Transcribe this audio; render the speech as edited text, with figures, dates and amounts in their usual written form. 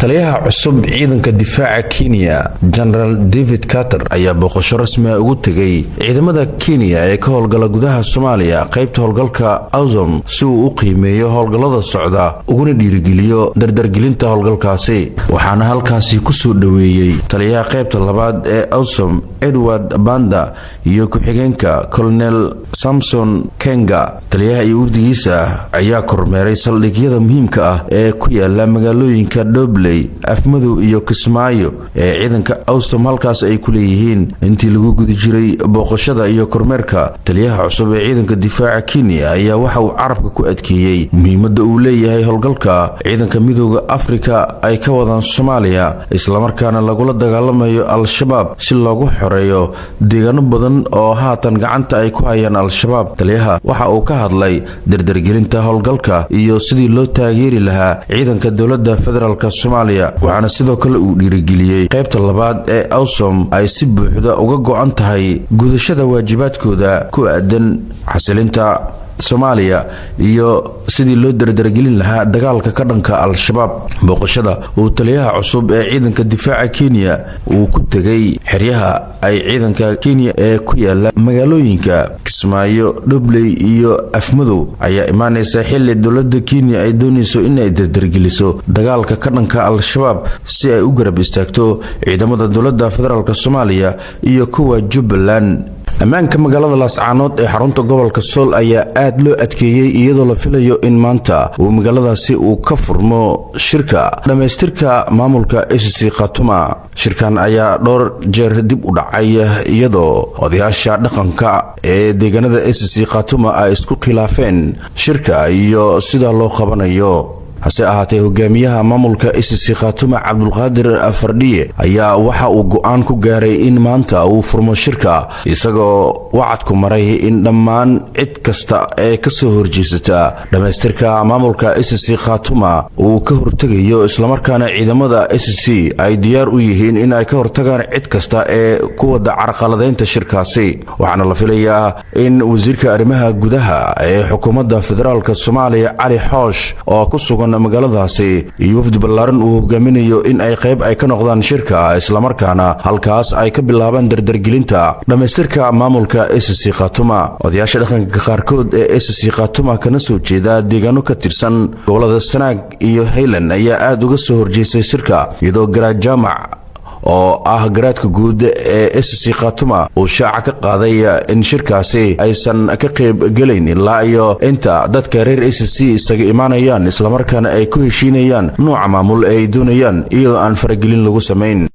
Taliyaha cusub ciidanka difaaca Kenya, General David Carter, ayaa booqasho rasmi ah ugu tegay ciidamada Kenya ee ka howlgala gudaha Soomaaliya, qaybta howlgalka AUSSOM, si uu u qiimeeyo howlgallada socda uguna dhiirigeliyo dardargelinta howlgalkaasi. Waxaana halkaasi kusoo dhoweeyey taliyaha qaybta labaad ee AUSSOM, Edward Banda, iyo ku-xigeenka, Colonel Samson Kenga. Taliyaha iyo wafdigiisa ayaa kormeeray saldhigyada muhiimka ah ee ku yaala magaalooyinka Dhobley, Afmadow iyo Kismaayo ee ciidanka AUSSOM halkaas ay ku leeyihiin. Intii lagu guda jiray booqashada iyo kormeerka, taliyaha cusub ee ciidanka difaaca Kenya ayaa waxa uu carabka ku adkeeyey muhiimadda uu leeyahay howlgalka ciidanka Midowga Afrika ay ka wadaan Soomaaliya, islamarkaana lagula dagaalamayo Al-Shabaab si loogu xoreeyo deegaano badan oo haatan gacanta ay ku hayaan Al-Shabaab. Taliyaha waxa uu ka hadlay dardargelinta howlgalka iyo sidii loo taageeri lahaa ciidanka dowladda federaalka Soomaaliya, waxaana sidoo kale uu dhiirigeliyey qaybta labaad ee AUSSOM ay si buuxda uga go'an tahay gudashada waajibaadkooda ku aadan xasilinta Soomaaliya iyo sidii loo dardargelin lahaa dagaalka ka dhanka Al-Shabaab. Booqashada uu taliyaha cusub ee ciidanka difaaca Kenya uu ku tegay xeryaha ay ciidanka Kenya ee ku yaala magaalooyinka Kismaayo, Dhobley iyo Afmadow ayaa imaanaysa xili dowladda Kenya ay doonayso in ay dardargeliso dagaalka ka dhanka Al-Shabaab si ay u garab istaagto ciidamada dowladda federaalka Soomaaliya iyo kuwa Jubbaland. Ammaanka magaalada Laascaanood ee xarunta gobolka Sool ayaa aad loo adkeeyey, iyadoo la filayo in maanta uu magaaladaasi uu ka furmo shirka dhammaystirka maamulka SSC Khaatuma. Shirkan ayaa dhowr jeer dib u dhacay, iyadoo odayaasha dhaqanka ee deegaanada SSC Khaatuma ay isku khilaafeen shirka iyo sida loo qabanayo. Hase ahaatee, hogaamiyaha maamulka SSC Khaatuma, Cabdulqaadir Fardhiye, ayaa waxa uu go'aan ku gaaray in maanta uu furmo shirka, isagoo wacadku maray in dhammaan cid kasta ee kasoo horjeesata dhammaystirka maamulka SSC Khaatuma uu ka hortegayo, islamarkaana ciidamada SSC ay diyaar u yihiin in ay ka hortagaan cid kasta ee ku wada carqaladaynta shirkaasi. Waxaana la filayaa in wasiirka arrimaha gudaha ee xukuumadda federaalka Soomaaliya, Cali Xoosh, oo ku sugan magaaladaasi, iyo wafdi ballaaran uu hogaaminayo in ay qayb ay ka noqdaan shirka, islamarkaana halkaas ay ka bilaabaan dardargelinta dhammaystirka maamulka SSC Khaatuma. Odayaasha dhaqanka qaarkood ee SSC Khaatuma kana soo jeeda deegaano ka tirsan gobolada Sanaag iyo Hayland ayaa aada uga soo horjeestay shirka, iyadoo Garaad Jaamac, oo ah garaadka guud ee SSC Khaatuma, uu shaaca ka qaaday in shirkaasi aysan ka qayb gelayn ilaa iyo inta dadka reer SSC isaga imaanayaan, islamarkaana ay ku heshiinayaan nooca maamul ee ay doonayaan, iyadoo aan faragelin lagu samayn.